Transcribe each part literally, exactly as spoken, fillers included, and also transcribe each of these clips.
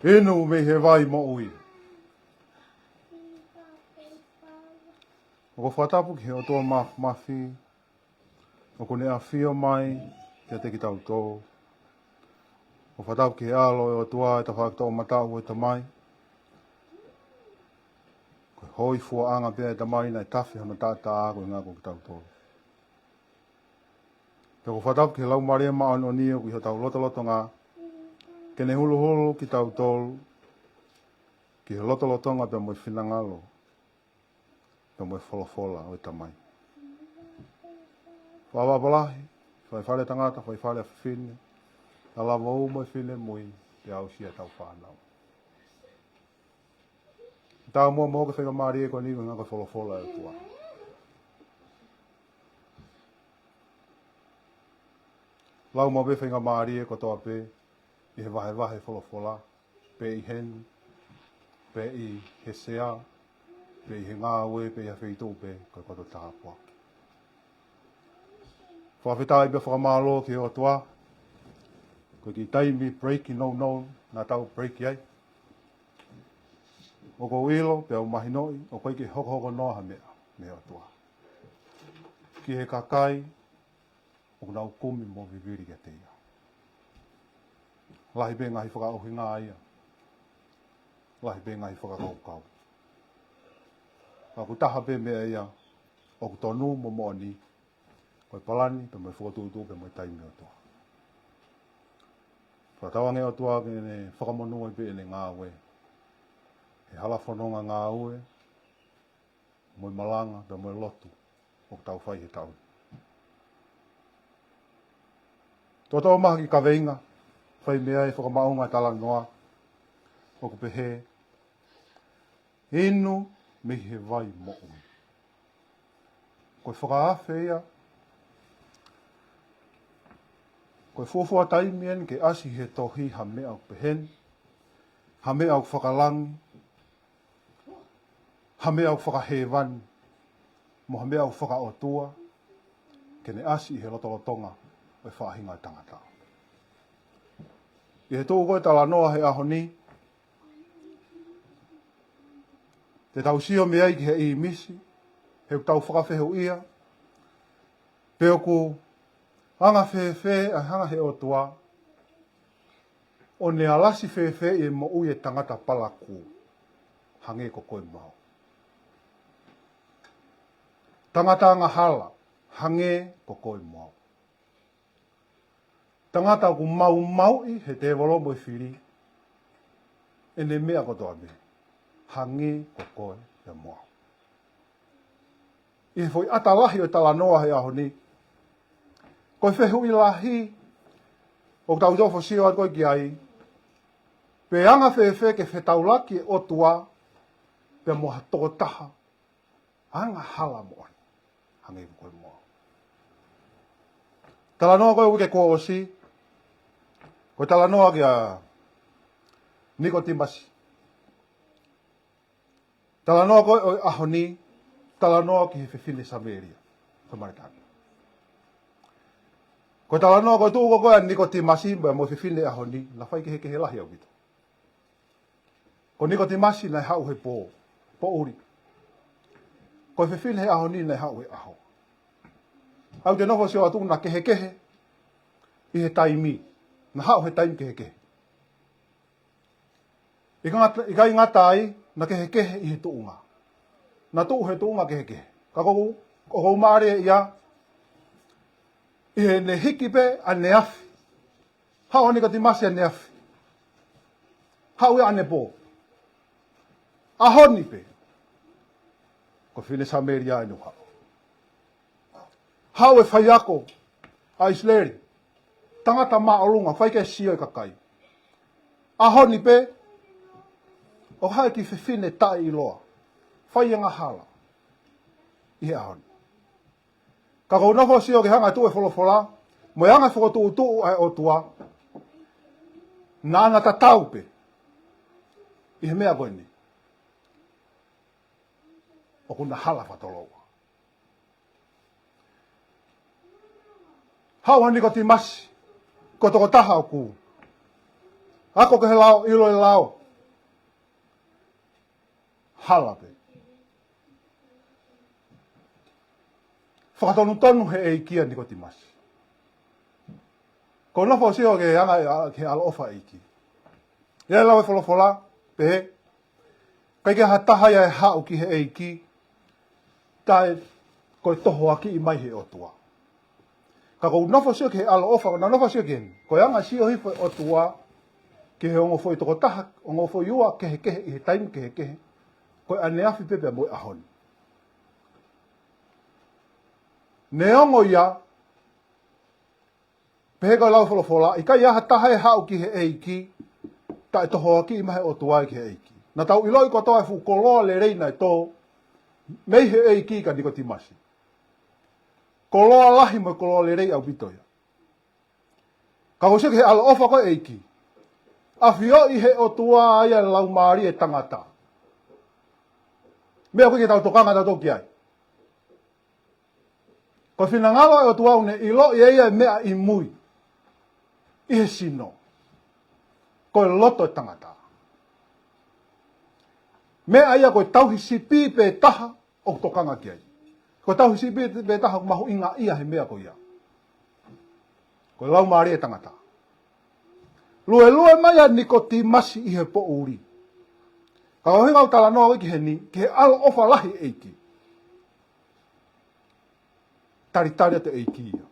Inu mei he vai moʻui. ʻOku ou fakatapu ki he ʻOtua Māfimafi, ʻoku ne ʻafio mai kiate kitautolu. ʻOku ou fakatapu ki he ʻAlo ʻo e ʻOtua, ʻa e tafaʻaki toʻomataʻu ʻo e Tamai. Ko e hōifuaʻanga pē ʻa e Tamai naʻe tafe hono taʻataʻa koeʻuhi ko kitautolu. Pea ʻoku ou fakatapu ki he Laumālie Māʻoniʻoni ʻoku ʻi hotau lotolotonga, ke ne huluhulu kitautolu ki he lotolotonga pea mo e finangalo pea mo e folofola ʻo e Tamai. Fakatapu lahi, faifale tangata, faifale fefine, talavou mo e finemui, pea aʻusia ʻetau fānau. Tau muʻomuʻa ki he faingamālie ko eni koeʻuhi ko e folofola ʻa e ʻOtua. Lau maʻu pē faingamālie kotoa pē ʻi he vahevahe folofola, pe ʻi heni, pe ʻi he sea, pe ʻi he ngāue, pe ʻi ha feituʻu pē, ko e koto tāpuaki. Fakafetaʻi pea fakamālō ki he ʻOtua, ko e kiʻi taimi break nounou naʻa tau break ai. ʻOku ou ʻilo, pea u mahinoʻi, ʻoku ʻikai ke hokohoko noa ha meʻa mei he ʻOtua ki he kakai ʻoku nau kumi mo vivili kiate ia. Lahi pē ngaahi fakaʻuhinga ia. Lahi pē ngaahi fakakaukau. Ka ʻoku taha pē meʻa ia, ʻoku tonu mo moʻoni, ko e palani, pea mo e fokotuʻutuʻu, pea mo e taimi ʻa e ʻOtua. Fakatauange ʻOtua ke ne fakamonūʻia pē ʻene ngāue he hala fononga ngāue, mo e malanga, pea mo e lotu ʻoku tau fai he taʻu. Toʻotoʻo mai ha kiʻi kaveinga, fai mei ai e fakamaʻunga talanoa, ʻoku pehē, Inu mei he vai moʻui. Ko e fakaafe ia, ko e fuofua taimi eni ke ʻasi he tohi ha meʻa ʻoku pehē ni, ha meʻa ʻoku fakalangi, ha meʻa ʻoku fakahēvani, mo ha meʻa ʻoku fakaʻotua, ke ne ʻasi ʻi he lotolotonga ʻo e faʻahinga ʻo e tangata. ʻI he tuʻu ko ē talanoa he ʻaho ni, te tau sio mei ai ki he ʻīmisi, he ʻoku tau fakafehuʻia, pe ʻoku anga fēfē ʻa e hanga he ʻOtua ʻo ne alasi fēfē ʻi he moʻui ʻa e tangata palakū, hangē ko koe mo au. Tangata angahala, hangē ko koe mo au. Tangata ʻoku maumauʻi he tēvolo mo e fili ʻene meʻa kotoa pē, hangē ko koe pea mo au. ʻI he foʻi ʻata lahi ʻo e talanoa he ʻaho ni, ko e fehuʻi lahi ʻoku tau toe foʻi sio atu ko ē ki ai, pe anga fēfē ke fetaulaki e ʻOtua pea mo ha tokotaha angahala moʻoni, hangē ko koe mo au. Talanoa ko ē uike kuo ʻosi, ko e talanoa kia Nikotīmasi. Talanoa ko ē ʻo e ʻaho ni, talanoa ki he fefine Samēlia, Samēlia. Ko e talanoa ko ē tuʻu ko ē ʻa Nikotīmasi mo e fefine ʻaho ni, naʻe fai kehekehe lahi ʻaupito. Ko Nikotīmasi naʻe haʻu he pō, poʻuli. Ko e fefine he ʻaho ni naʻe haʻu he ʻaho. ʻOku te nofo sio atu naʻe kehekehe ʻi he taimi, naʻe haʻu he taimi kehekehe. ʻIkai ngata, ʻikai ngata ai, naʻe kehekehe ʻi he tuʻunga. Naʻe tuʻu he tuʻunga kehekehe. Ka ʻoku ou, ʻoku ou mālieʻia, ʻi heʻene hiki pē ʻaneafi. Haʻu ʻa Nikotīmasi ʻaneafi. Haʻu ia ʻanepō. ʻAho ni pē, ko e fefine Samēlia ʻene haʻu. Haʻu e faiako ʻa ʻIsileli, tangata māʻolunga, fai ke sio e kakai. ʻAho ni pē, ʻoku haʻu e kiʻi fefine taʻeʻiloa, fai angahala ʻi he ʻaho ni. Ka ʻoku ou nofo sio ki he hanga ʻe tuʻu e folofola, mo e anga e fokotuʻutuʻu ʻa e ʻOtua, naʻa na tatau pē ʻi he meʻa ko eni. ʻOku na hala fakatoloua. Haʻu ʻa Nikotīmasi, ko e tokotaha ʻoku Ako ki he lao, ʻilo e lao. Hala pē. Fakatonutonu he ʻEiki ʻa Nikotimasi. Ko e nofo ʻo sio ki he anga, ki he ʻaloʻofa ʻa e ʻEiki. ʻI he lau e folofola, pehē, ʻikai ke ʻi ai ha taha ia ʻe haʻu ki he ʻEiki, taʻe ko e tohoakiʻi mai he ʻOtua. Ka ʻoku ou nofo ʻo sio ki he ʻaloʻofa, ʻoku ou nofo ʻo sio ki heni. Ko e anga e sio hifo ʻa e ʻOtua ki he ongo foʻi tokotaha, ongo foʻi ua kehekehe ʻi he taimi kehekehe. Ko e ʻaneafi pē pea mo e ʻaho ni. Neongo ia, pehē ko e lau e folofola, ʻikai ʻi ai ha taha ʻe haʻu ki he ʻEiki, taʻe tohoakiʻi mai he ʻOtua ia ki he ʻEiki. Naʻa tau ʻiloʻi kotoa e fuʻu koloa lelei naʻe tō mei he ʻEiki kia Nikotimasi. Koloa lahi mo e koloa lelei ʻaupito ia. Ka ʻoku ou sio ki he ʻaloʻofa ko e ʻEiki. ʻAfioʻi he ʻOtua ia e laumālie ʻo e tangata. Meʻa ʻoku ʻikai ke tau tokanga tautolu ki ai. Ko e finangalo ʻo e ʻOtua ʻoku ne ʻiloʻi ʻe ia e meʻa ʻi mui, ʻi he sino. Ko e loto ʻo e tangata. Meʻa ia ko e tauhi sipi pē taha ʻoku tokanga ki ai. Ko e tauhi sipi pē taha ʻoku mahuʻinga ia he meʻa ko ia. Ko e laumālie ʻo e tangata. Luelue mai ʻa Nikotimasi ʻi he poʻuli. Ka ʻoku ou hanga ʻo talanoa ki heni, ki he ʻaloʻofa lahi ʻa e ʻEiki. Talitali atu e ʻEiki ia.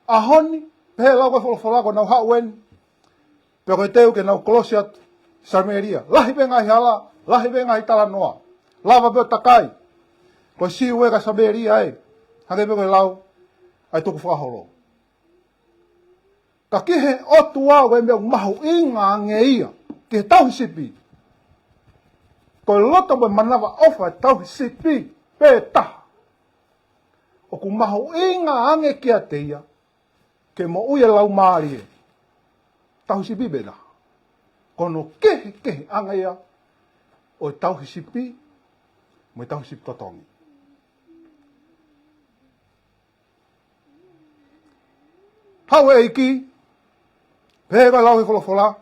ʻAho ni, pehē lau ko e folofola ko ʻenau haʻu eni. Pea ko e teu ke nau kolosi atu Samēlia. Lahi pē ngaahi hala, lahi pē ngaahi talanoa. Lava pē ʻo takai. Ko e Siu ē ka Samēlia ē. Hangē pē ko e lau ʻa e tukufakaholo. Ka ki he ʻOtua ʻoku ʻi ai e meʻa ʻoku mahuʻinga ange ia, ki he tauhi sipi. Ko e loto mo e manavaʻofa e tauhi sipi pē taha. ʻOku mahuʻinga ange kiate ia, ke moʻui e laumālie. Tauhi sipi pē taha. Ko hono kehekehe ange ia, ʻo e tauhi sipi, mo e tauhi sipi totongi. Haʻu e ʻEiki, pehē ko e lau e folofola.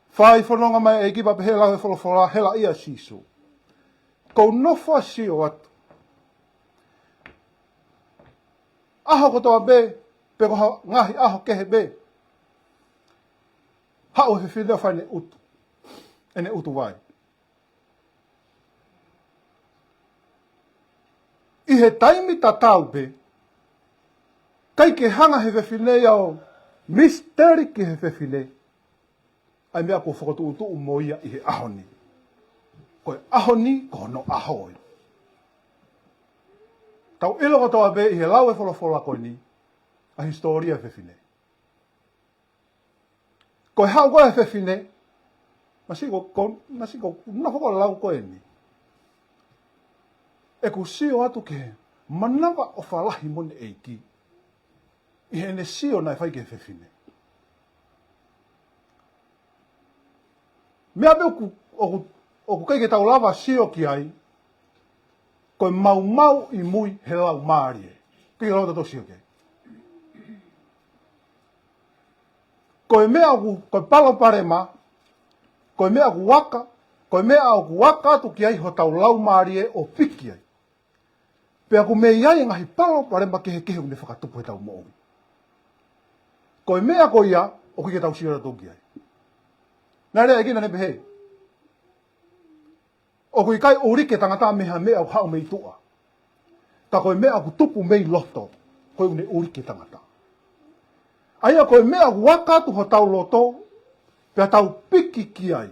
Fai fononga mai e ʻEiki pea pehē lau e folofola, hela ia Sīsū. Ko u nofo ʻo sio atu. ʻAho kotoa pē, pe ko ha ngaahi ʻaho kehe pē. Haʻu e fefine ʻo fai ʻene ʻutu. ʻEne ʻutu vai. ʻI he taimi tatau pē, ʻikai ke hanga he fefine ia ʻo misiteli ki he fefine. ʻA e meʻa kuo fokotuʻutuʻu mo ia ʻi he ʻaho ni. Ko e ʻaho ni, ko hono ʻaho ia. Tau ʻilo kotoa pē ʻi he lau e folofola ko eni, ʻa e hisitōlia e fefine. Ko e haʻu ko ē e fefine, masiʻi ko, ko, masiʻi ko, nofo ko e lau ko eni. ʻOku ou sio atu ki he manavaʻofa lahi moʻoni e ʻEiki. ʻI heʻene sio naʻe fai ki he fefine. Meʻa pē ʻoku, ʻoku, ʻoku ʻikai ke tau lava sio ki ai, ko e maumau ʻi mui he laumālie. ʻIkai ke lava tautolu sio ki ai. Ko e meʻa ʻoku, ko e palopalema, ko e meʻa ʻoku aka, ko e meʻa ʻoku aka atu ki ai hotau laumālie ʻo piki ai. Pea ʻoku mei ai e ngaahi palopalema kehekehe ʻoku ne fakatupu heʻetau moʻui. Ko e meʻa ko ia, ʻoku ʻikai ke tau sio tautolu ki ai. Naʻe lea e ʻEiki naʻa ne pehē. ʻOku ʻikai ʻuliʻi e tangata mei ha meʻa ʻoku haʻu mei tuʻa. Ka ko e meʻa ʻoku tupu mei loto, ko ia ʻoku ne ʻuliʻi e tangata. ʻA ia ko e meʻa ʻoku aka atu hotau loto, pea tau piki ki ai.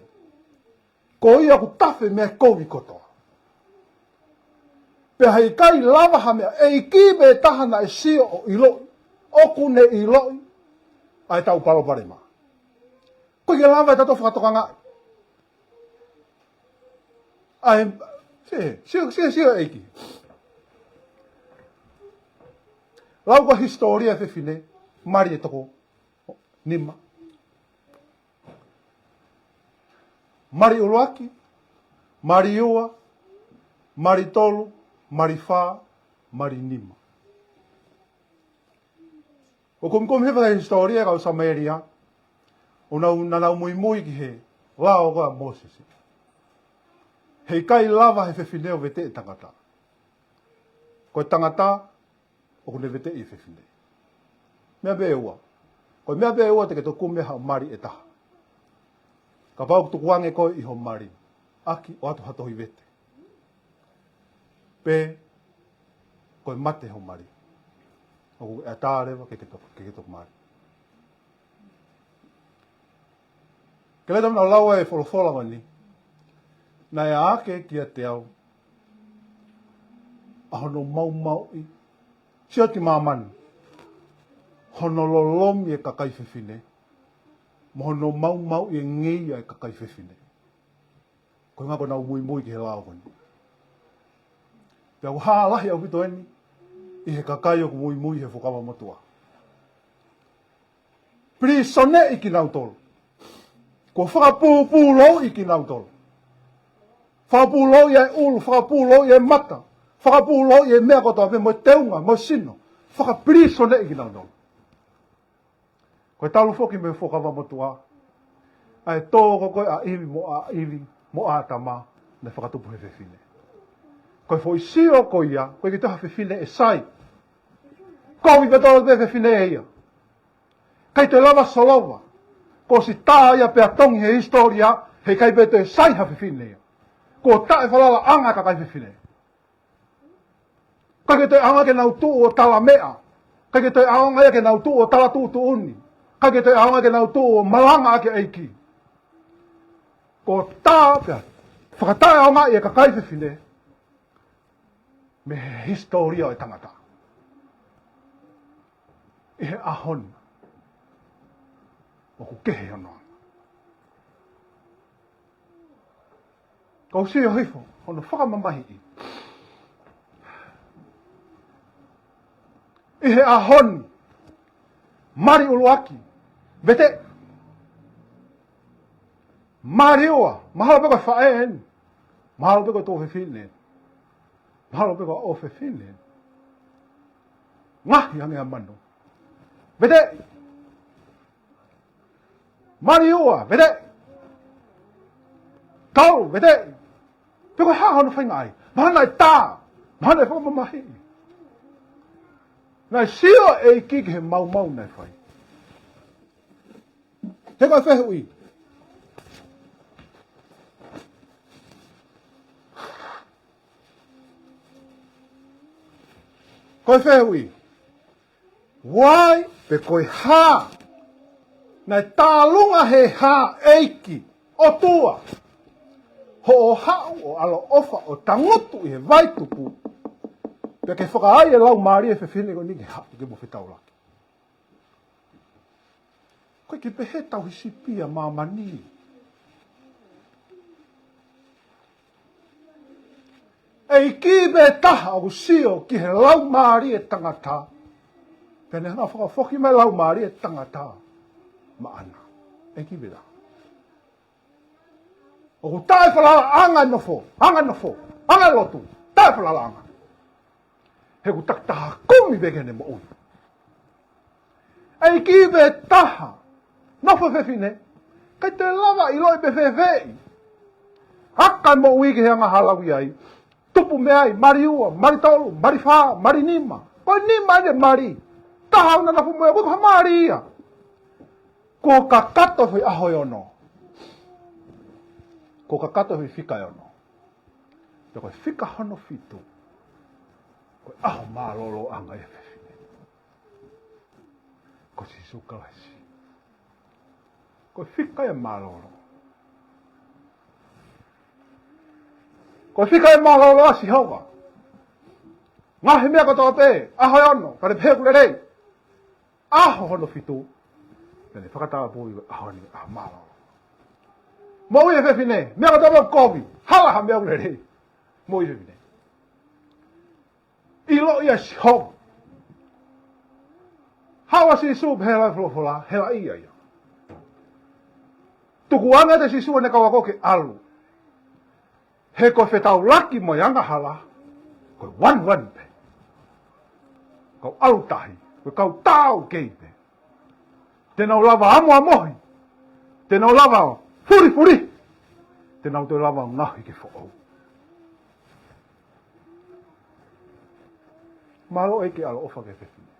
Ko ia ʻoku tafe mei he kovi kotoa. Pea heʻikai lava ha meʻa, ʻEiki pē taha naʻe sio ʻo ʻiloʻi, ʻoku ne ʻiloʻi, ʻa ʻetau palopalema. ʻOku ʻikai ke lava ʻe tautolu fakatokangaʻi. ʻA e, sio, sio, sio, sio e ʻEiki. Lau ko e hisitōlia e fefine, mali ʻe toko nima. Mali ʻuluaki, mali ua, mali tolu, mali fā, mali nima. ʻOku komikomi hifo he hisitōlia ʻa e kau Samēlia, ʻo nau, naʻa nau muimui ki he lao ko ia ʻa Mōsese. Heʻikai lava he fefine ʻo veteʻi e tangata. Ko e tangata ʻoku ne veteʻi e fefine. Meʻa pē ʻe ua. Ko e meʻa pē ʻe ua te ke toki kumi ai haʻo mali ʻe taha. Kapau ʻoku tukuange koe ʻi hoʻo mali, ʻaki ʻo ʻoatu ha tohi vete. Pe ko e mate hoʻo mali, ʻoku ʻatā leva ke ke toki, ke ke toki mali. Ke leta mena ʻo lau e folofola ko eni. Naʻe ʻā hake kiate au ʻa hono maumauʻi, sioti māmani, hono lolomi e kakai fefine, mo hono maumauʻi e ngeia e kakai fefine. Ko e ʻuhinga ko ʻenau muimui ki he lao ko eni. Pea ʻoku hā lahi ʻaupito eni ʻi he kakai ʻoku muimui he Fuakava Motuʻa. Pilisoneʻi kinautolu. Kuo fakapūpūlouʻi kinautolu. Fakapūlouʻi e ʻulu, fakapūlouʻi e mata, fakapūlouʻi e meʻa kotoa pē, mo e teunga, mo e sino. Fakapilisoneʻi kinautolu. Ko e talu foki mei he Fuakava Motuʻa, ʻa e tō ko ē ʻa ʻIvi mo, ʻa ʻIvi mo ʻĀtama, naʻe fakatupu he fefine. Ko e foʻi sio ko ia, ʻoku ʻikai ke toe ʻi ai ha fefine ʻe sai. Kovi pē talu pē fefine ia. ʻIkai toe lava solova. Kuo ʻosi tā ia pea tongi he hisitōlia, heʻikai pē toe sai ha fefine ia. Ko e taʻefalalaʻanga e kakai fefine. ʻIkai ke toe ʻaonga ke nau tuʻu ʻo tala meʻa. ʻIkai ke toe ʻaonga ia ke nau tuʻu ʻo tala tuʻutuʻuni. ʻIkai ke toe ʻaonga ke nau tuʻu ʻo malanga ʻaki e ʻEiki. Ko e tā pea fakataʻeʻaongaʻi e kakai fefine mei he hisitōlia ʻo e tangata. ʻI he ʻaho ni, ʻoku kehe hono anga. Kau sio hifo hono fakamamahiʻi. ʻI he ʻaho ni, mali ʻuluaki, veteʻi. Mali ua, mahalo pē ko e faʻē eni. Mahalo pē ko e tuofefine eni. Mahalo pē ko e ʻofefine eni. Ngaohi ange ʻa manu. Veteʻi. Mali ua, veteʻi. Tolu, veteʻi. Pe ko e hā hono faingaʻi. Mahalo naʻe tā. Mahalo naʻe fakamamahiʻi. Naʻe sio e ʻEiki ki he maumau naʻe fai. He ko e fehuʻi. Ko e fehuʻi. Why pe ko e hā naʻe tālunga he hā ʻEiki ʻOtua hoʻo haʻu ʻo ʻaloʻofa ʻo tangutu ʻi he vai tupu, pea ke fakaai e laumālie e fefine ko eni ke haʻu ke mo fetaulaki? ʻOku ʻikai ke pehē tauhi sipi ʻa māmani. ʻEiki pē taha ʻoku sio ki he laumālie e tangata, pea ne hanga fakafoki mai laumālie e tangata maʻana. ʻEiki pē taha. ʻOku taʻefalalaʻanga e nofo, anga e nofo, anga e lotu, taʻefalalaʻanga. He ʻoku takitaha kumi pē ki heʻene moʻui. ʻEiki pē taha, nofo e fefine, ʻikai toe lava ʻiloʻi pe fēfeʻi. Haka e moʻui ki he angahala ʻoku ʻi ai. Tupu mei ai, mali ua, mali tolu, mali fā, mali nima. Ko e nima ʻene mali. Taha ʻoku na nofo mo ia, ko e hā e mali ia? Kuo kakato e foʻi ʻaho ʻe ono. Kuo kakato e foʻi fika ʻe ono. Pea ko e fika hono fitu, ko e ʻaho mālōlōʻanga ia e fefine. Ko Sīsū Kalaisi. Ko e fika ia mālōlō. Ko e fika ia mālōlō ʻa Sihova. Ngaohi e meʻa kotoa pē, ʻaho ʻe ono, pea ne pehē ʻoku lelei. ʻAho hono fitu, pea ne fakatapui ʻa e ʻaho ni ʻaho mālōlō. Moʻui e fefine, meʻa kotoa pē kovi, hala ha meʻa ʻoku lelei. Moʻui e fefine. ʻIloʻi ʻa Sihova. Haʻu ʻa Sīsū pea hela e folofola, helaʻia ia. Tukuange ʻe Sīsū ʻene kau ako ke ʻalu. He ko e fetaulaki mo e angahala, ko e one one pē. Kau ʻalu tahi, ko e kau taau kei pē. Te nau lava ʻamoʻamohi. Te nau lava furifuri. Te nau toe lava ngaohi ke foʻou. Mālō ʻEiki, ʻaloʻofa ki he fefine.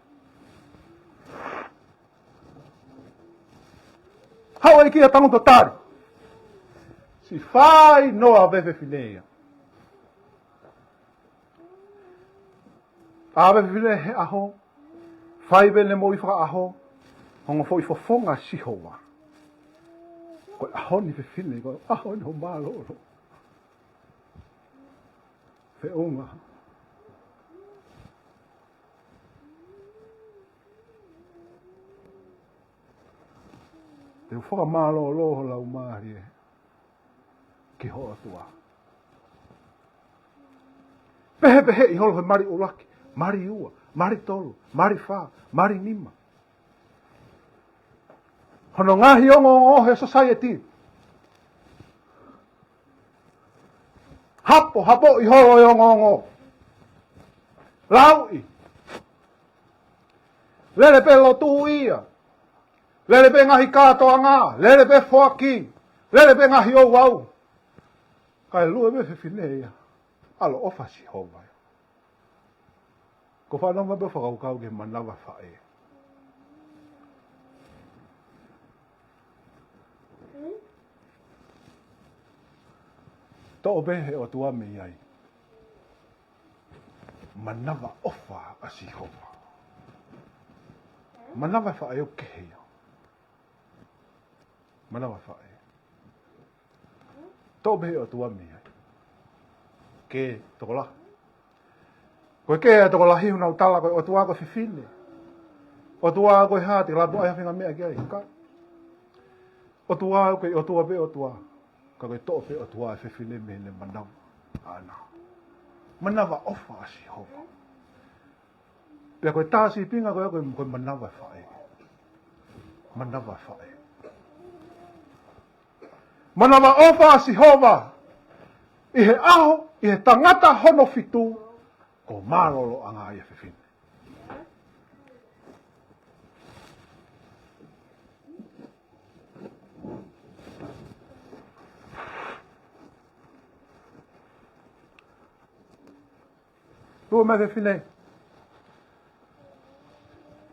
Haʻu ʻEiki ʻo tangutu ʻo tali. Siʻi fai noa pē fefine ia. ʻAve fefine he ʻaho, fai pē ʻene moʻui fakaʻaho, ongo foʻi fofonga Sihova. Ko e ʻaho ni fefine, ko e ʻaho ni hoʻo mālōlō. Feʻunga. Te u fakamālōlō ho laumālie ki ho ʻOtua. Pehē pehē ʻi holo he mali ʻuluaki, mali ua, mali tolu, mali fā, mali nima. Hono ngaahi ongoongo he society. Hapo, hapo ʻi holo e ongoongo. Lauʻi. Lele pē lotu ia. Lele pē ngaahi kātoanga. Lele pē foaki. Lele pē ngaahi ouau. Kae lue pē fefine ia. ʻAloʻofa Sihova. Ko e fānau mai pē fakakaukau ki he manava faʻē. Toʻo pē he ʻOtua mei ai. Manavaʻofa ʻa Sihova. Manava faʻē ʻoku kehe ia. Manava faʻē. Toʻo pē he ʻOtua mei ai. Ke tokolahi. Ko e ke ʻa e tokolahi ʻoku nau tala ko e ʻOtua ko e fefine. ʻOtua ko e hā te ke lapu ai ha faʻahinga meʻa ki ai. Ka. ʻOtua ko e ʻOtua pē ʻOtua. Ka ko e toʻo pē ʻOtua e fefine mei heʻene manava. ʻAna. Manavaʻofa ʻa Sihova. Pea ko e tā sīpinga ko e, ko e, ko e manava faʻē. Manava faʻē. Manavaʻofa ʻa Sihova ʻi he ʻaho, ʻi he tangata hono fitu, ko e mālōlōʻanga ia e fefine. Lue mai fefine.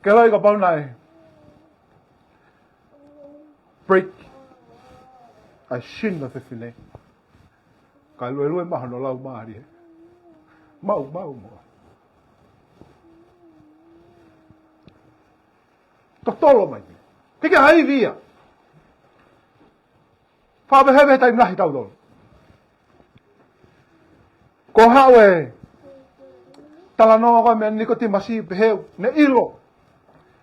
Ke loi kapau naʻe break ʻa e sino fefine. Kae luelue mai hono laumālie. Mau, mau, mau. Totolo mai. Ke ke haivia. Fakavehevehe taimi lahi tautolu. Ko e haʻu e talanoa ko e meʻa Nikotīmasi pehē ʻoku ne ʻilo.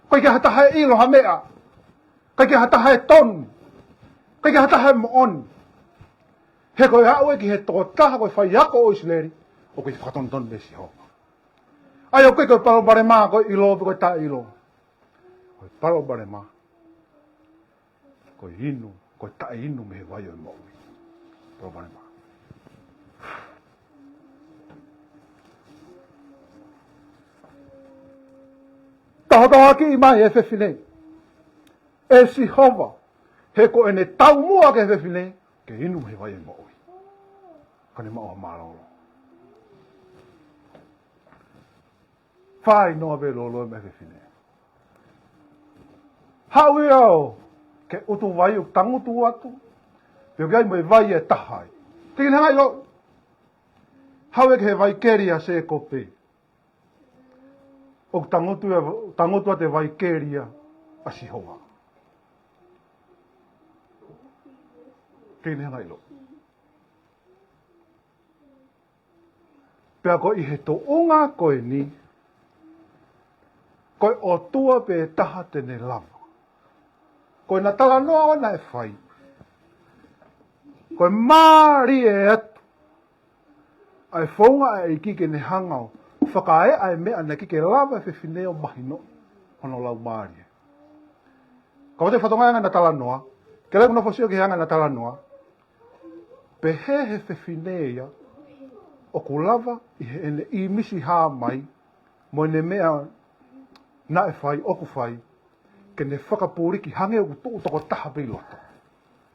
ʻOku ʻikai ke ʻi ai ha taha ʻe ʻilo ha meʻa. ʻOku ʻikai ke ʻi ai ha taha ʻe tonu. ʻOku ʻikai ke ʻi ai ha taha ʻe moʻoni. He ko e haʻu ē ki he tokotaha ko e faiako ʻo ʻIsileli. ʻOku ʻikai ke fakatonutonu ʻe Sihova. ʻA ia ʻoku ʻikai ko e palopalema ko e ʻilo pe ko e taʻeʻilo. Ko e palopalema ko e inu, ko e taʻeinu mei he vai ʻo e moʻui. Palopalema. Tohotohoakiʻi mai e fefine ʻe Sihova, he ko ʻene taumuʻa ki he fefine ke inu mei he vai ʻo e moʻui. Ka ne maʻu ha mālōlō. Fai noa pē lōloa mai e fefine. Haʻu ia ʻo ke ʻutu vai ʻoku tangutu atu. Pe ʻoku ʻi ai mo e vai ʻe taha ai. Te ke hanga ʻilo. Haʻu ia ki he vai keli ʻa Sēkope. ʻOku tangutu ia, tangutu atu e vai keli ia ʻa Sihova. Te ke hanga ʻilo. Pea ko ʻi he tuʻunga ko eni, ko e ʻOtua pē taha te ne lava. Ko ʻena talanoa ʻoʻona ʻe fai. Ko e mālie atu ʻa e founga ʻa e ʻEiki ke ne hanga ʻo fakaeʻa e meʻa naʻe ʻikai ke lava e fefine ʻo mahino hono laumālie. Ka ʻoku te fatonga anga ʻena talanoa, ke lava ʻo nofo sio ki he anga ʻena talanoa. Pehē he fefine ia, ʻoku lava ʻi heʻene ʻīmisi hā mai, mo ʻene meʻa naʻe fai, ʻoku fai, ke ne fakapuliki hangē ʻoku tuʻu tokotaha pē ʻi loto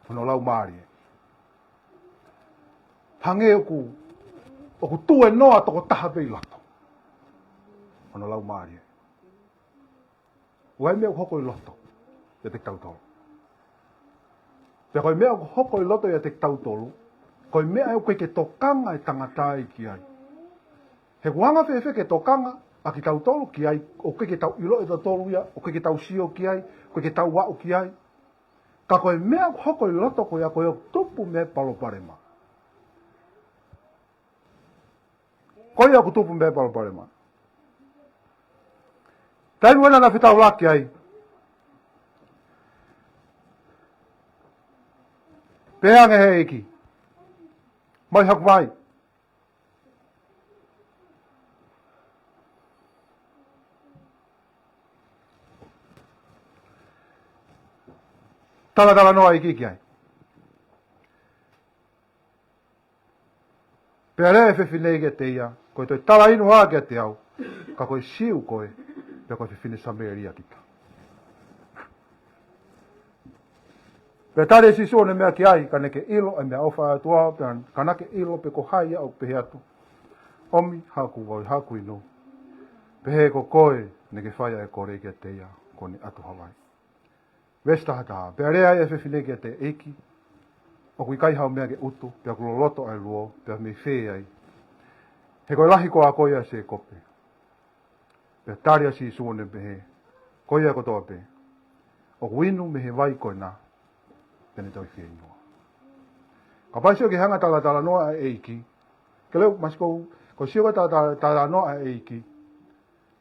hono laumālie. Hangē ʻoku, ʻoku tuenoa tokotaha pē ʻi loto hono laumālie. ʻOku ʻi ai e meʻa ʻoku hoko ʻi loto ʻiate kitautolu. Pea ko e meʻa ʻoku hoko ʻi loto ʻiate kitautolu, ko e meʻa ʻoku ʻikai ke tokanga e tangata ia ki ai. He ʻoku anga fēfē ke tokanga ʻa kitautolu ki ai, ʻoku ʻikai ke tau ʻilo ʻe tautolu ia, ʻoku ʻikai ke tau sio ki ai, ʻoku ʻikai ke tau aʻu ki ai. Ka ko e meʻa ʻoku hoko ʻi loto ko ia, ko ia ʻoku tupu mei ai e palopalema. Ko ia ʻoku tupu mei ai e palopalema. Taimi ʻoku ʻi ai ʻena fetaulaki ai, pehē ange he ʻEiki, mai haku vai. Talatalanoa e ʻEiki ki ai. Pea lea e fefine kiate ia, ko e toe talainu hā kiate au, ka ko e Siu koe, pea ko e fefine Samēlia kita. Pea tali ʻe Sīsū ʻo ne meʻa ki ai, ka naʻá ke ʻilo ʻa e meʻaʻofa ʻa e ʻOtua, pea ka naʻá ke ʻilo pe ko hai ia ʻoku pehē atu, ʻOmi haku vai, haku inu. Pehē ko koe naʻá ke fai ʻa e kole kiate ia, kuo ne ʻatu ha vai. Veesi taha taha. Pea lea ai e fefine kiate ia, ʻEiki, ʻoku ʻikai haʻo meʻa ke utu, pea ʻoku loloto ʻa e luo, pea mei fē ai? He ko e lahi koā koe ʻia Sēkope? Pea tali ʻa Sīsū ʻo ne pehē, Ko ia kotoa pē ʻoku inu mei he vai ko ena, te ne toe fieinua. Kapau ʻe sio ki he anga e talatalanoa ʻa e ʻEiki, ke leu masikou, ko e sio ki he tala-, tala-, talanoa ʻa e ʻEiki,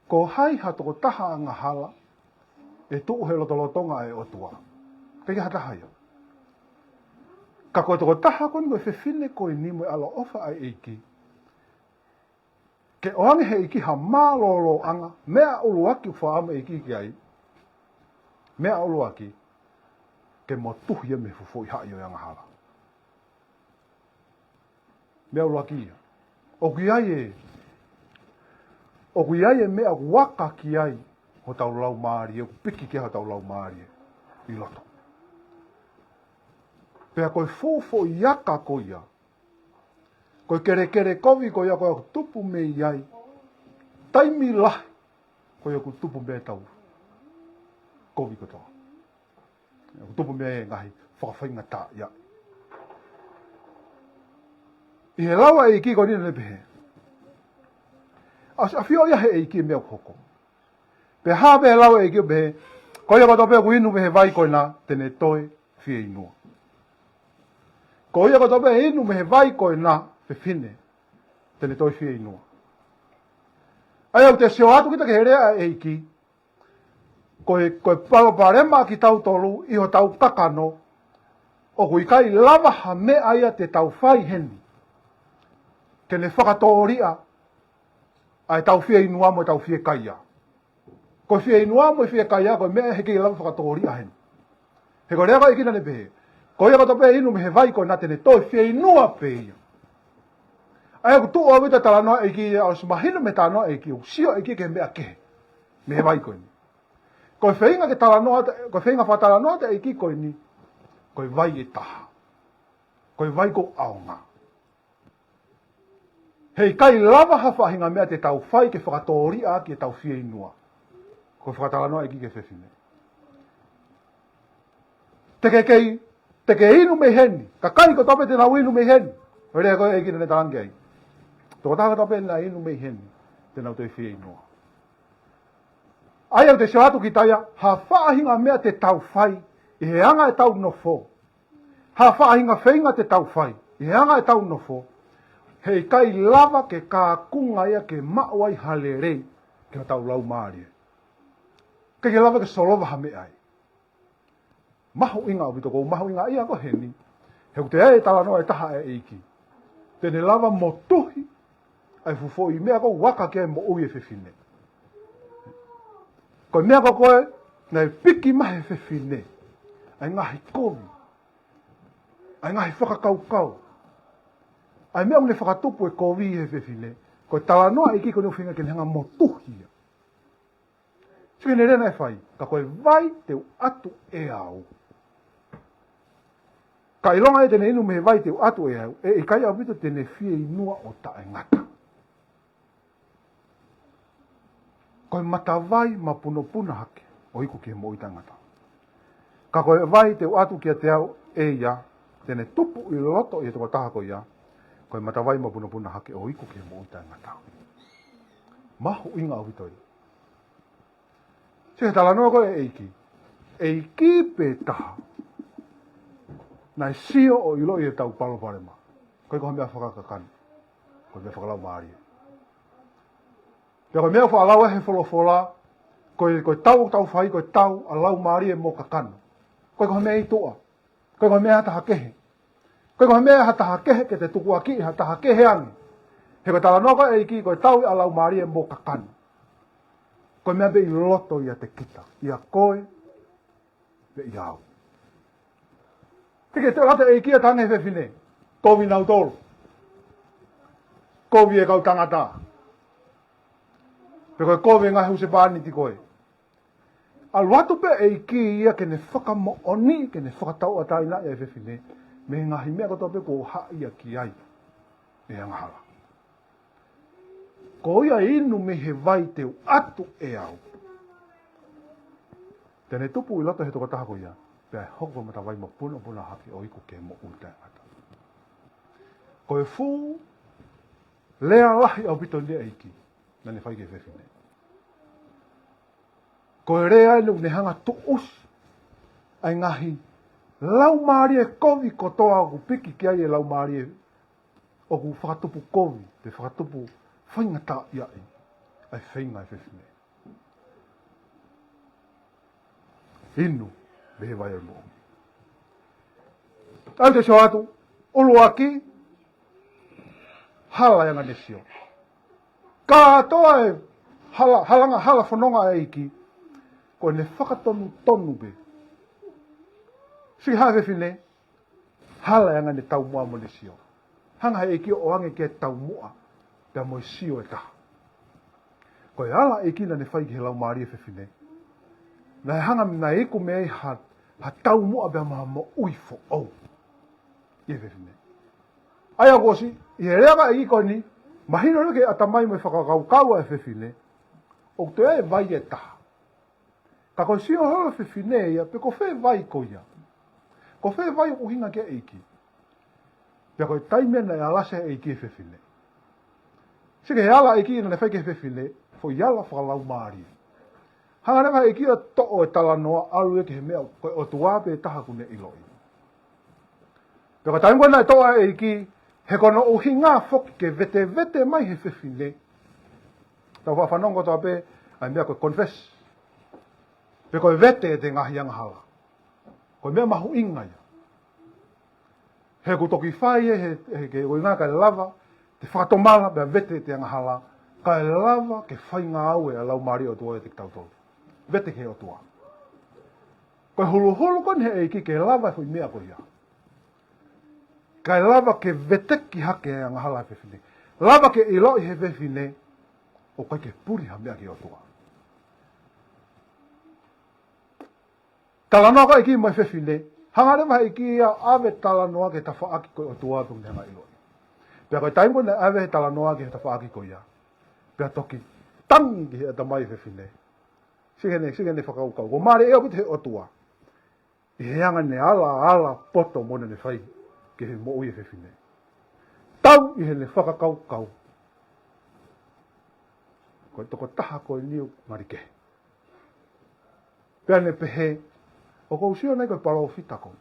ko hai ha tokotaha angahala ʻe tuʻu he lotolotonga ʻo e ʻOtua? ʻIkai ke ha taha ia. Ka ko e tokotaha ko eni, ko e fefine ko eni mo e ʻaloʻofa ʻa e ʻEiki, ke ʻoange he ʻEiki ha mālōlōʻanga, meʻa ʻuluaki ʻoku fakaʻamu e ʻEiki ki ai. Meʻa ʻuluaki, ke motuhi ia mei he fuʻu foʻi haʻi ʻo e angahala. Meʻa ʻuluaki ia. ʻOku ʻi ai e, ʻoku ʻi ai e meʻa ʻoku aka ki ai hotau laumālie, ʻoku piki ki ai hotau laumālie ʻi loto. Pea ko e fuʻu foʻi aka ko ia, ko e kelekele kovi ko ia, ko ia ʻoku tupu mei ai, taimi lahi ko ia ʻoku tupu mei ai ʻetau kovi kotoa. ʻOku tupu mei ai e ngaahi fakafaingataʻaʻia. ʻI he lau ʻa e ʻEiki ko eni naʻá ne pehē, ʻa, ʻafioʻi ia he ʻEiki e meʻa ʻoku hoko. Pea hā pē he lau ʻa e ʻEiki ʻo pehē, Ko ia kotoa pē ʻoku inu mei he vai ko ena, te ne toe fieinua. Ko ia kotoa pē ʻe inu mei he vai ko ena, fefine, te ne toe fieinua. ʻA ia ʻoku te sio atu kita ki he lea ʻa e ʻEiki, ko e, ko e palopalema ʻa kitautolu ʻi hotau kakano, ʻoku ʻikai lava ha meʻa ia te tau fai heni ke ne fakatōliʻa ʻa ʻetau fieinua mo ʻetau fiekaia. Ko e fieinua mo e fiekaia, ko e meʻa he ʻikai lava fakatōliʻa heni. He ko e lea ko ē ʻa e ʻEiki naʻá ne pehē, Ko ia kotoa pē ʻe inu mei he vai ko ena, te ne toe fieinua pē ia. ʻA ia ʻoku tuʻu ʻaupito e talanoa ʻa e ʻEiki ia, ʻosi mahino mei he talanoa ʻa e ʻEiki, ʻoku sio e ʻEiki ki he meʻa kehe mei he vai ko eni. Ko e feinga ke talanoa, ko e feinga fakatalanoa atu e ʻEiki ko eni, ko e vai ʻe taha. Ko e vai ʻoku ʻaonga. He ʻikai lava ha faʻahinga meʻa te tau fai ke fakatōliʻa ʻaki ʻetau fieinua. Ko e fakatalanoa ʻa e ʻEiki ki he fefine. Te ke kei, te ke inu mei heni. Kakai kotoa pē te nau inu mei heni. Ko e lea ko ē ʻa e ʻEiki naʻá ne talaange ai, tokotaha kotoa pē naʻe inu mei heni, te nau toe fieinua. ʻA ia ʻoku te sio atu kita ia, ha faʻahinga meʻa te tau fai ʻi he anga ʻetau nofo, ha faʻahinga feinga te tau fai ʻi he anga ʻetau nofo, he ʻikai lava ke kaunga ia ke maʻu ai ha lelei ki hotau laumālie. ʻIkai ke lava ke solova ha meʻa ai. Mahuʻinga ʻaupito, ʻoku mahuʻinga ia ko eni. He ʻoku ʻi ai e talanoa ʻe taha ʻa e ʻEiki te ne lava motuhi ʻa e fuʻu foʻi meʻa ko ē ʻoku aka ki ai e moʻui ʻa e fefine. Ko e meʻa ko ē naʻe piki mai he fefine, ʻa e ngaahi kovi, ʻa e ngaahi fakakaukau, ʻa e meʻa ʻoku ne fakatupu e kovi he fefine. Ko e talanoa ʻa e ʻEiki ko eni ʻoku feinga ke ne hanga ʻo motuhi ia. Sio ki he lea naʻe fai, ka ko e vai te u ʻatu ʻe au. Ka ʻilonga ia te ne inu mei he vai te u ʻatu ʻe au, ʻe ʻikai ʻaupito te ne fieinua ʻo taʻengata. Ko e matavai mapunopuna hake, ʻo iku ki he moʻui taʻengata. Ka ko e vai te u ʻatu kiate au ʻe ia, te ne tupu ʻi loto ʻi he tokotaha ko ia, ko e matavai mapunopuna hake ʻo iku ki he moʻui taʻengata. Mahuʻinga ʻaupito ia. Sio ki he talanoa ko ē ʻa e ʻEiki. ʻEiki pē taha naʻe sio ʻo ʻiloʻi ʻetau palopalema. ʻIkai ko ha meʻa fakakakano. Ko e meʻa fakalaumālie. Pea ko e meʻa ʻoku faʻa lau ʻe he folofola, ko e, ko e tau ʻoku tau fai, ko e tau ʻa e laumālie mo e kakano. ʻIkai ko ha meʻa ʻi tuʻa. ʻIkai ko ha meʻa ʻa ha taha kehe. ʻIkai ko ha meʻa ʻa ha taha kehe ke te tukuakiʻi ha taha kehe ange. He ko e talanoa ko ē ʻa e ʻEiki, ko e tau ʻa e laumālie mo e kakano. Ko e meʻa pē ʻi loto ʻiate kita. ʻIa koe, pea ʻia au. Ke ke te lata ʻEiki ʻo tangi he fefine. Kovi nautolu. Kovi e kau tangata. Pe ko e kovi e ngaahi husepāniti ko ē. ʻAlu atu pē ʻEiki ia ke ne fakamoʻoni, ke ne fakatauʻatāinaʻi e fefine. Mei he ngaahi meʻa kotoa pē kuo haʻi ia ki ai ʻe he angahala. Ko ia inu mei he vai te u ʻatu ʻe au. Te ne tupu ʻi loto he tokotaha ko ia. Pea ʻe hoko ko e matavai mapunopuna hake ʻo iku ki he moʻui taʻengata. Ko e fuʻu lea lahi ʻaupito ʻeni ʻa e ʻEiki. Naʻa ne fai ki he fefine. Ko e lea ʻeni ʻoku ne hanga tuʻusi ʻa e ngaahi laumālie kovi kotoa ʻoku piki ki ai e laumālie ʻoku fakatupu kovi, pe fakatupu faingataʻaʻia ʻa e feinga ʻa e fefine. Inu, mei he vai ʻo e moʻui. ʻAlu ʻo sio atu, ʻuluaki, hala e anga ʻene sio. Kātoa e hala, hala anga, hala fononga ʻa e ʻEiki, ko ʻene fakatonutonu pē. Sio ki he fefine, hala e anga ʻene taumuʻa mo ʻene sio. Hanga he ʻEiki ʻo ʻoange ki ai e taumuʻa, pea mo e sio ʻe taha. Ko e ala ʻEiki naʻa ne fai ki he laumālie fefine. Naʻe hanga naʻe iku mei ai ha, ha taumuʻa pea mo ha moʻui foʻou. ʻI he fefine. ʻA ia kuo ʻosi, ʻi he lea ʻa e ʻEiki ko eni, mahino lelei ki he ʻatamai mo e fakakaukau ʻa e fefine. ʻOku toe ʻi ai e vai ʻe taha. Ka ko e sio holo fefine ia, pe ko fē vai ko ia. Ko fē vai ʻoku ʻuhinga ki ai e ʻEiki. Pea ko e taimi naʻe alasi ai e ʻEiki e fefine. Sio ki he ala ʻEiki naʻa ne fai ki he fefine, foʻi ala fakalaumālie. Hanga leva he ʻEiki ʻo toʻo e talanoa ʻalu ia ki he meʻa ko e ʻOtua pē taha ʻoku ne ʻiloʻi. Pea ko e taimi ko ē naʻe toʻo ai e ʻEiki, he ko hono ʻuhinga foki ke vetevete mai he fefine. Tau faʻa fanongo kotoa pē, ʻa e meʻa ko e confess. Pe ko e vete ʻete ngaahi angahala. Ko e meʻa mahuʻinga ia. He ʻoku toki fai ē, he, he ko e ʻuhinga kae lava, te fakatomala, pea vete ʻete angahala, kae lava ke fai ngāue ʻa e Laumālie ʻo e ʻOtua ʻiate kitautolu. Vete ki he ʻOtua. Ko e huluhulu ko eni he ʻEiki ke lava e foʻi meʻa ko ia. Kae lava ke veteki hake e angahala ʻa e fefine. Lava ke ʻiloʻi he fefine, ʻoku ʻikai ke puli ha meʻa ki he ʻOtua. Talanoa ko ē ʻEiki mo e fefine, hanga leva he ʻEiki ia ʻave talanoa ki he tafaʻaki ko e ʻOtua pea mo e hanga ʻiloʻi. Pea ko e taimi ko ē naʻe ʻave he talanoa ki he tafaʻaki ko ia. Pea toki tangi ki he ʻatamai e fefine. Sio ki heʻene, sio ki heʻene fakakaukau. Ko e mālie ʻaupito he ʻOtua. ʻI he anga ʻene ala, ala poto mo ʻene fai ki he moʻui e fefine. Tau ʻi heʻene fakakaukau. Ko e tokotaha ko eni ʻoku ngali kehe. Pea ne pehē, ʻoku ou sio nai ko e palōfita koe.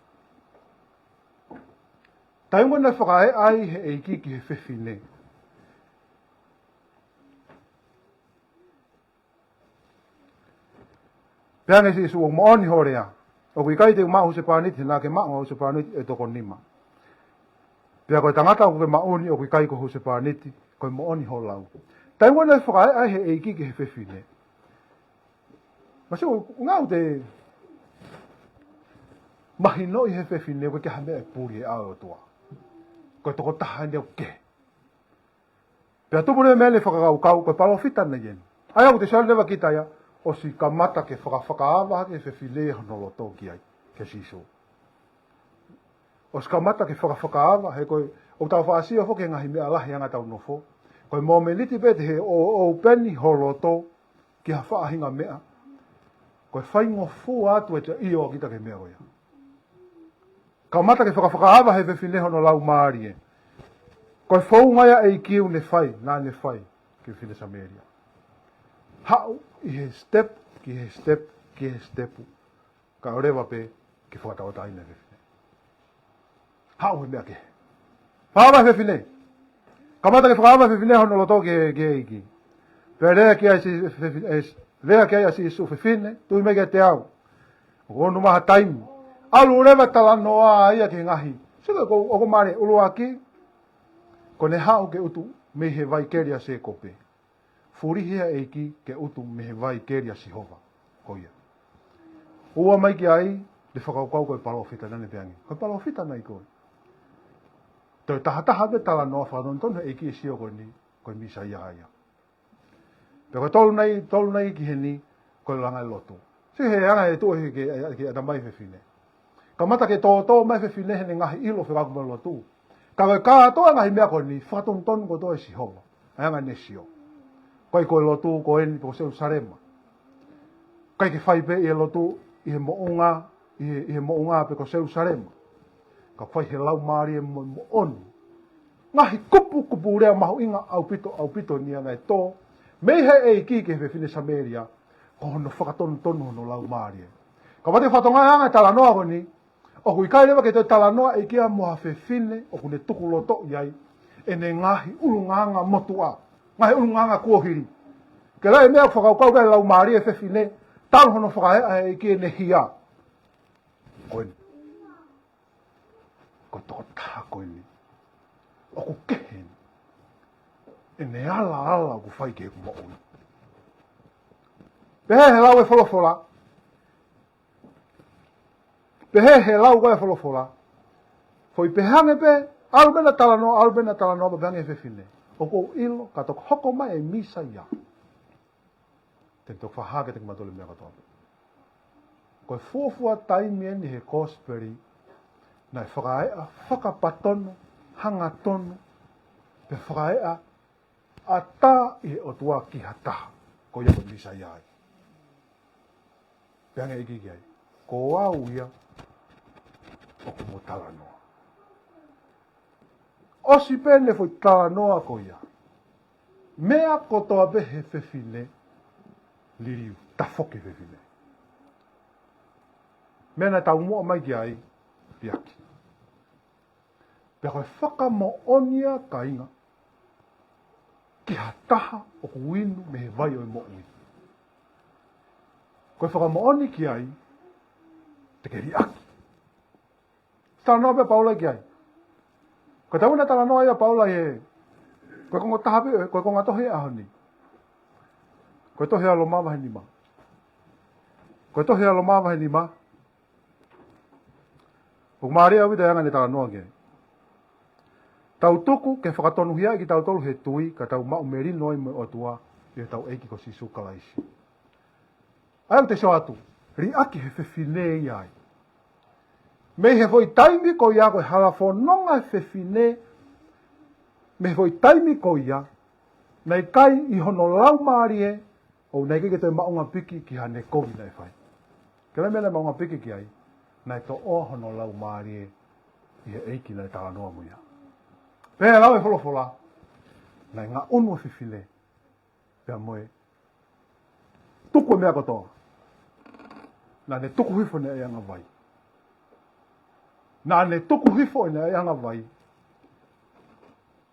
Taimi ko ē naʻe fakaeʻa ai he ʻEiki ki he fefine. Pea ne Sīsū ʻoku moʻoni hoʻo lea. ʻOku ʻikai te u maʻu husepāniti, naʻa ke maʻu ha husepāniti ʻe toko nima. Pea ko e tangata ʻoku ke maʻu ni ʻoku ʻikai ko ho husepāniti, ko e moʻoni hoʻo lau. Taimi ko ē naʻe fakaeʻa ai he ʻEiki ki he fefine. Masiʻi ʻoku ngāue te mahinoʻi he fefine, ʻoku ʻikai ke ha meʻa ʻe puli he ʻao ʻo e ʻOtua. Ko e tokotaha eni ʻoku kehe. Pea tupu leva mei ai ʻene fakakaukau, ko e palōfita eni ia. ʻA ia ʻoku te sio leva kita ia, ʻOsi kamata ke fakafakaava hake e fefine hono loto ki ai, kia Sīsū. ʻOsi kamata ke fakafakaava, he ko e, ʻoku tau faʻa sio foki he ngaahi meʻa lahi ʻa e anga ʻetau nofo. Ko e mōmeniti pē te ke ō, ō pē ni ho loto ki ha faʻahinga meʻa, ko e faingofua atu ʻete ʻio ʻa kita ki he meʻa ko ia. Kamata ke fakafakaava he fefine hono laumālie. Ko e founga ia ʻa e ʻEiki ʻoku ne fai, naʻa ne fai ki he fefine Samēlia. Haʻu ʻi he step, ki he step, ki he step. Kae ʻoua leva pē ke fakatauʻatāina e fefine. Haʻu he meʻa kehe. Fakaava e fefine. Kamata ke fakaava e fefine hono loto ki he, ki he ʻEiki. Pea lea ki ai ʻa Sī-, fefi-, ē, lea ki ai ʻa Sīsū, fefine, tui mai kiate au. ʻOku ʻonomaha taimi. ʻAlu leva e talanoa ia ki he ngaahi. Sio ko, ʻoku mālie, ʻuluaki, ko ʻene haʻu ke utu mei he vai keli ʻa Sēkope. Fulihi ʻa e ʻEiki ke utu mei he vai keli ʻa Sihova. Ko ia. ʻOua mai ki ai, ʻete fakakaukau ko e palōfita naʻa ne pehē ange. Ko e palōfita nai koe. Toe tahataha pē talanoa fakatonutonu he ʻEiki ʻe sio ko eni, ko e Mīsaia ia. Pea ko e tolu nai, tolu nai ki heni, ko e langa e lotu. Sio he anga e tuʻu he ke, ke ʻatamai fefine. Kamata ke tōtō mai fefine heʻene ngaahi ʻilo fekauʻaki mo e lotu. Ka ko e kātoa ngaahi meʻa ko eni, fakatonutonu kotoa ʻe Sihova. ʻA e anga ʻene sio. ʻIkai ko e lotu ko eni pe ko Selūsalema. ʻIkai ke fai pē ʻi he lotu, ʻi he moʻunga, ʻi he, ʻi he moʻunga pe ko Selūsalema. Ka fai he laumālie mo, moʻoni. Ngaahi kupukupu lea mahuʻinga ʻaupito, ʻaupito ni ʻa ia naʻe tō mei he ʻEiki ki he fefine Samēlia, ko hono fakatonutonu hono laumālie. Ka ʻoku te fatongia ʻa e talanoa ko eni, ʻoku ʻikai leva ke toe talanoa e ʻEiki ia mo ha fefine ʻoku ne tuku loto ʻi ai ʻene ngaahi ʻulungaanga motuʻa, ngaahi ʻulungaanga kuohili. Ke lahi e meʻa ʻoku fakakaukau ki ai e laumālie e fefine, talu hono fakaeʻa ʻe he ʻEiki ʻene hia. Ko eni. Ko e tokotaha ko eni. ʻOku kehe eni. ʻEne alaala ʻoku fai ki heʻeku moʻui. Pehē he lau e folofola. Pehē he lau ko e folofola. Foʻi pehē ange pē, ʻalu pē ʻena talanoa, ʻalu pē ʻena talanoa, pea pehē ange e fefine. ʻOku ou ʻilo, ka toki hoko mai e Mīsaia. Te u toki fakahā kiate kimautolu e meʻa kotoa. Ko e fuofua taimi eni he kosipeli, naʻe fakaeʻa, fakapatonu, hangatonu, pea fakaeʻa, ʻatā ʻe he ʻOtua ki ha taha, ko ia ko e Mīsaia ia. Pehē ange e ʻEiki ki ai. Ko au ia, ʻoku mo talanoa. ʻOsi pē ʻene foʻi talanoa ko ia. Meʻa kotoa pē he fefine, liliu, tafoki e fefine. Meʻa naʻe taumuʻa mai ki ai, liʻaki. Pea ko e fakamoʻoni ia kāinga, ki ha taha ʻoku inu mei he vai ʻo e moʻui. Ko e fakamoʻoni ki ai, te ke liʻaki. Talanoa pē ʻa Paula ki ai. Ko e taimi naʻe talanoa ai ʻa Paula he, ko e konga taha pē, ko e konga tohi ʻaho ni. Ko e tohi ʻa Loma vahe nima. Ko e tohi ʻa Loma vahe nima. ʻOku mālie ʻaupito e anga ʻene talanoa ki ai. Tau tuku ke fakatonuhiaʻi kitautolu he tui ka tau maʻu melino ai mo e ʻOtua ʻi hotau ʻEiki ko Sīsū Kalaisi. ʻA ia ʻoku te sio atu, liʻaki he fefine ia ai. Mei he foʻi taimi ko ia ko e hala fononga e fefine, mei he foʻi taimi ko ia, naʻe ʻikai ʻi hono laumālie, ʻo naʻe ʻikai ke toe maʻunga piki ki haʻane kovi naʻe fai. Ke lau e meʻa naʻe maʻunga piki ki ai, naʻe toʻoa hono laumālie ʻi he ʻEiki naʻe talanoa mo ia. Pea lau e folofola, naʻe ngaʻunu e fefine, pea mo e tuku e meʻa kotoa. Naʻa ne tuku hifo ʻene ʻaiʻanga vai. Naʻa ne tuku hifo ʻene ʻaiʻanga vai.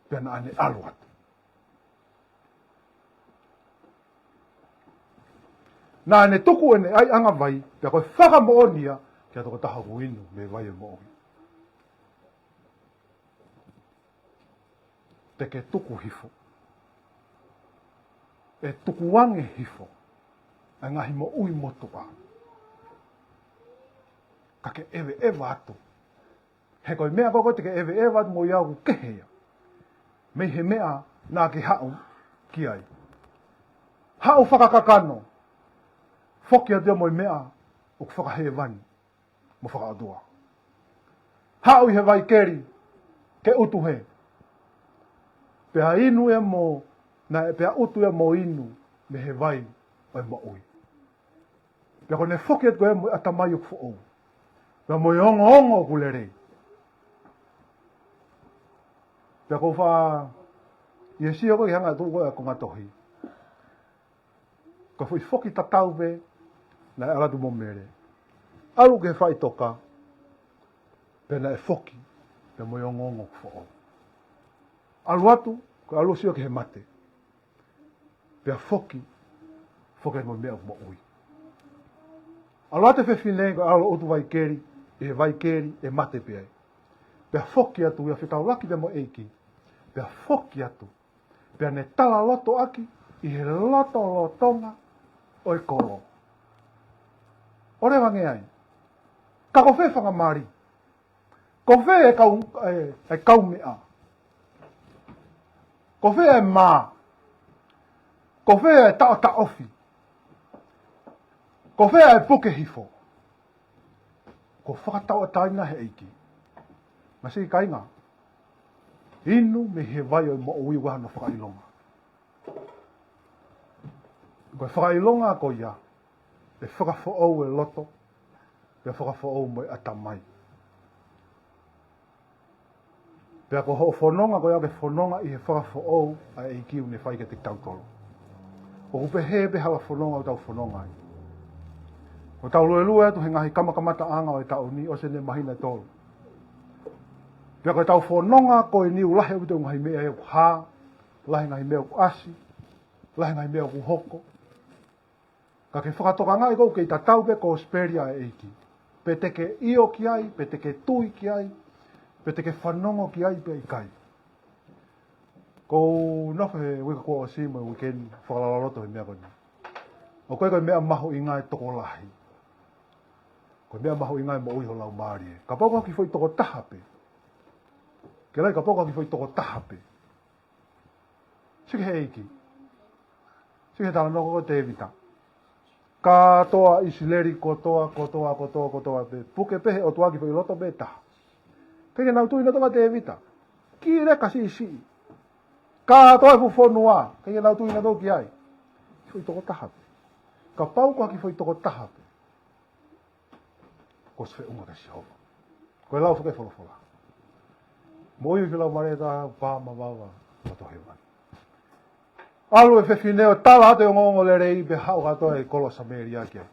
Pea naʻa ne ʻalu atu. Naʻa ne tuku ʻene ʻaiʻanga vai, pea ko e fakamoʻoni ia, ki ha tokotaha ʻoku inu mei he vai ʻo e moʻui. Te ke tuku hifo. ʻE tukuange hifo. ʻA e ngaahi moʻui motuʻa. Ka ke ʻeveʻeva atu. He ko e meʻa ko ē te ke ʻeveʻeva atu mo ia ʻoku kehe ia. Mei he meʻa naʻa ke haʻu ki ai. Haʻu fakakakano. Foki atu ia mo e meʻa ʻoku fakahēvani mo fakaʻotua. Haʻu ʻi he vai keli ke utu hē. Pea inu ia mo, naʻe pea utu ia mo inu mei he vai ʻo e moʻui. Pea ko ʻene foki atu ko ia mo e ʻatamai ʻoku foʻou, pea mo e ongoongo ʻoku lelei. Pea ko e fā, ʻi he sio ko ē ki he hanga atu ko ē ʻa e konga tohi, ko e foʻi foki tatau pē naʻe ʻalu atu mo Mele. ʻAlu ki he faʻitoka, pea naʻe foki pea mo e ongoongo ʻoku foʻou. ʻAlu atu, ko e ʻalu ʻo sio ki he mate, pea foki, foki mo e meʻa ʻoku moʻui. ʻAlu atu e fefine ko e ʻalu ʻo utu vai keli, ʻi he vai keli ʻe mate pē ai. Pea foki atu ia fetaulaki pea mo e ʻEiki, pea foki atu, pea ne talaloto ʻaki ʻi he lotolotonga ʻo e kolo. ʻO leva ange ai, ka ko fē e fanga mali? Ko fē e kau, e, e kaumeʻa? Ko fē e mā? Ko fē e taʻotaʻofi? Ko fē e puke hifo? Kuo fakatauʻatāina he ʻEiki. Masiʻi kāinga, inu mei he vai ʻo e moʻui ʻoku ʻi ai hano fakaʻilonga. Ko e fakaʻilonga ko ia, ʻe fakafoʻou e loto, pea fakafoʻou mo e ʻatamai. Pea ko hoʻo fononga ko ia ke fononga ʻi he fakafoʻou ʻa e ʻEiki ʻoku ne fai kiate kitautolu. ʻOku pehē pē hala fononga ʻoku tau fononga ai. ʻOku tau luelue atu he ngaahi kamakamataʻanga ʻo e taʻu ni, ʻosi eni e māhina ʻe tolu. Pea ko ʻetau fononga ko eni ʻoku lahi ʻaupito e ngaahi meʻa ʻoku hā, lahi e ngaahi meʻa ʻoku ʻasi, lahi e ngaahi meʻa ʻoku hoko. Ka ke fakatokangaʻi ʻoku kei tatau pē e kosipeli ʻa e ʻEiki. Pe te ke ʻio ki ai, pe te ke tui ki ai, pe te ke fanongo ki ai pe ʻikai. Ko u nofo he uike kuo ʻosi mo e uike ni fakalaulauloto he meʻa ko eni. ʻOku ʻikai ko e meʻa mahuʻinga e tokolahi. Ko e meʻa mahuʻinga e moʻui ho laumālie. Kapau ko ha kiʻi foʻi tokotaha pē. Ke lai kapau ko ha kiʻi foʻi tokotaha pē. Sio ki he ʻEiki. Sio ki he talanoa ko ē ʻo Tēvita. Kātoa ʻIsileli kotoa, kotoa, kotoa, kotoa pē. Puke pē he ʻOtua ha kiʻi foʻi loto pē taha. ʻIkai ke nau tui nautolu kia Tēvita. Kiʻi leka siʻisiʻi. Kātoa e fuʻu fonua. ʻIkai ke nau tui nautolu ki ai. Foʻi tokotaha pē. Kapau ko ha kiʻi foʻi tokotaha pē. Kuo ʻosi feʻunga kia Sihova. Ko e lau fakaefolofola. Moʻui ʻi he laumālie ʻoku pā mavava ʻo tohi mai. ʻAlu e fefine ʻo tala atu e ongoongo lelei pea haʻu kātoa e kolo Samēlia ki ai.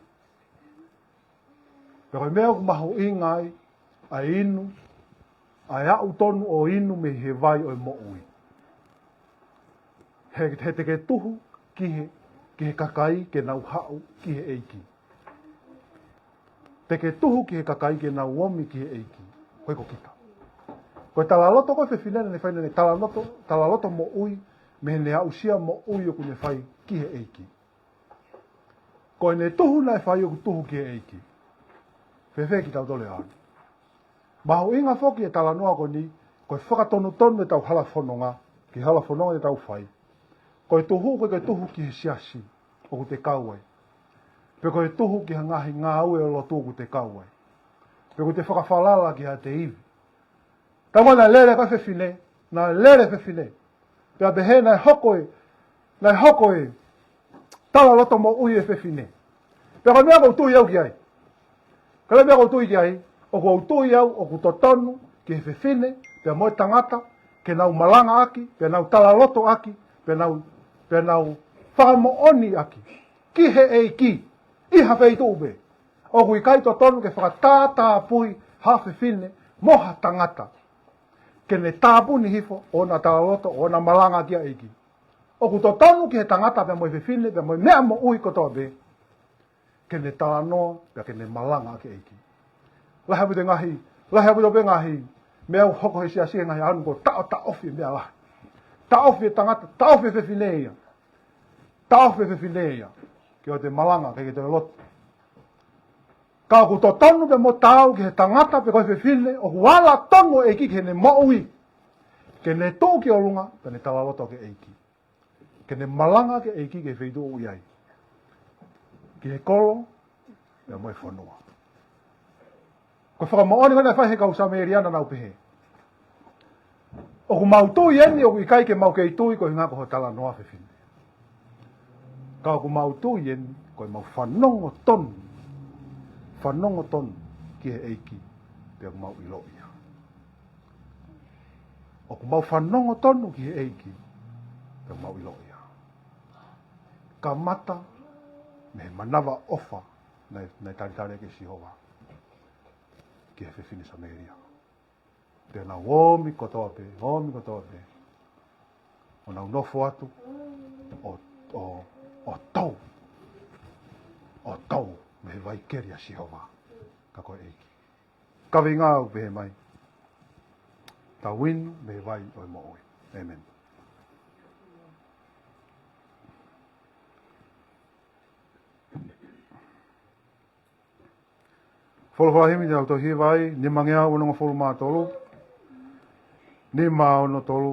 Pea ko e meʻa ʻoku mahuʻinga ai, ʻa e inu, ʻa e aʻu tonu ʻo inu mei he vai ʻo e moʻui. He, he te ke tuhu ki he, ki he kakai ke nau haʻu ki he ʻEiki. Te ke tuhu ki he kakai ke nau omi ki he ʻEiki. Ko e ko kita. Ko e talaloto ko ē e fefine naʻe fai naʻe talaloto, talaloto moʻui, mei heʻene aʻusia moʻui ʻoku ne fai ki he ʻEiki. Ko ʻene tuhu naʻe fai ʻoku tuhu ki he ʻEiki. Fēfē kitautolu ʻaho ni? Mahuʻinga foki e talanoa ko eni, ko e fakatonutonu ʻetau hala fononga, ki he hala fononga te tau fai. Ko e tuhu, ko e tuhu ki he siasi ʻoku te kau ai. Pe ko e tuhu ki he ngaahi ngāue ʻo e lotu ʻoku te kau ai. Pe ʻoku te fakafalala ki haʻate ivi. Tau ʻa naʻe lele ko ē e fefine, naʻe lele e fefine. Pea pehē naʻe hoko e, naʻe hoko e talaloto moʻui e fefine. Pea ko e meʻa ʻoku ou tui au ki ai. Ko e meʻa ʻoku ou tui ki ai, ʻoku ou tui au, ʻoku totonu ki he fefine, pea mo e tangata, ke nau malangaʻaki, pea nau talalotoʻaki, pea nau, pea nau fakamoʻoniʻaki ki he ʻEiki, ʻi ha feituʻu pē. ʻOku ʻikai totonu ke fakatātāpui ha fefine mo ha tangata ke ne tāpuni hifo ʻo na talaloto, ʻo na malanga ki he ʻEiki. ʻOku totonu ki he tangata pea mo e fefine, pea mo e meʻa moʻui kotoa pē, ke ne talanoa, pea ke ne malanga ki he ʻEiki. Lahi ʻaupito e ngaahi, lahi ʻaupito pē e ngaahi meʻa ʻoku hoko he siasi he ngaahi ʻaho ni ko e taʻotaʻofi e meʻa lahi. Taʻofi e tangata, taʻofi e fefine ia. Taʻofi e fefine ia. Ke ʻoua te malanga, ke ke toe lotu. Ka ʻoku totonu pea mo taau ki he tangata pe ko e fefine, ʻoku ala tonu e ʻEiki ki heʻene moʻui, ke ne tuʻu ki ʻolunga, pea ne talaloto ki he ʻEiki. Ke ne malanga ki he ʻEiki ki he feituʻu ʻoku ʻi ai. ki he kolo, pea mo e fonua. Ko e fakamoʻoni ko ē naʻe fai ʻe he kau Samēlia naʻa nau pehē, ʻoku mau tui eni, ʻoku ʻikai ke mau kei tui ko e ʻuhinga ko hoʻo talanoa fefine. Ka ʻoku mau tui eni, ko ʻemau fanongo tonu, fanongo tonu ki he ʻEiki, pea ʻoku mau ʻilo ia. ʻOku mau fanongo tonu ki he ʻEiki, pea ʻoku mau ʻilo ia. Kamata mei he manavaʻofa naʻe, naʻe talitali ʻaki ʻe Sihova ki he fefine Samēlia. Pea nau ōmi kotoa pē, ōmi kotoa pē. ʻO nau nofo atu, ʻo, ʻo, ʻo tau, ʻo tau mei he vaikeli ʻa Sihova, ka ko e ʻEiki. Kaveinga ʻoku pehē mai, tau inu mei he vai ʻo e moʻui. ʻĒmeni. Folofola himi te tau tohi vai, nimangeau onongofulu mā tolu, nima ono tolu,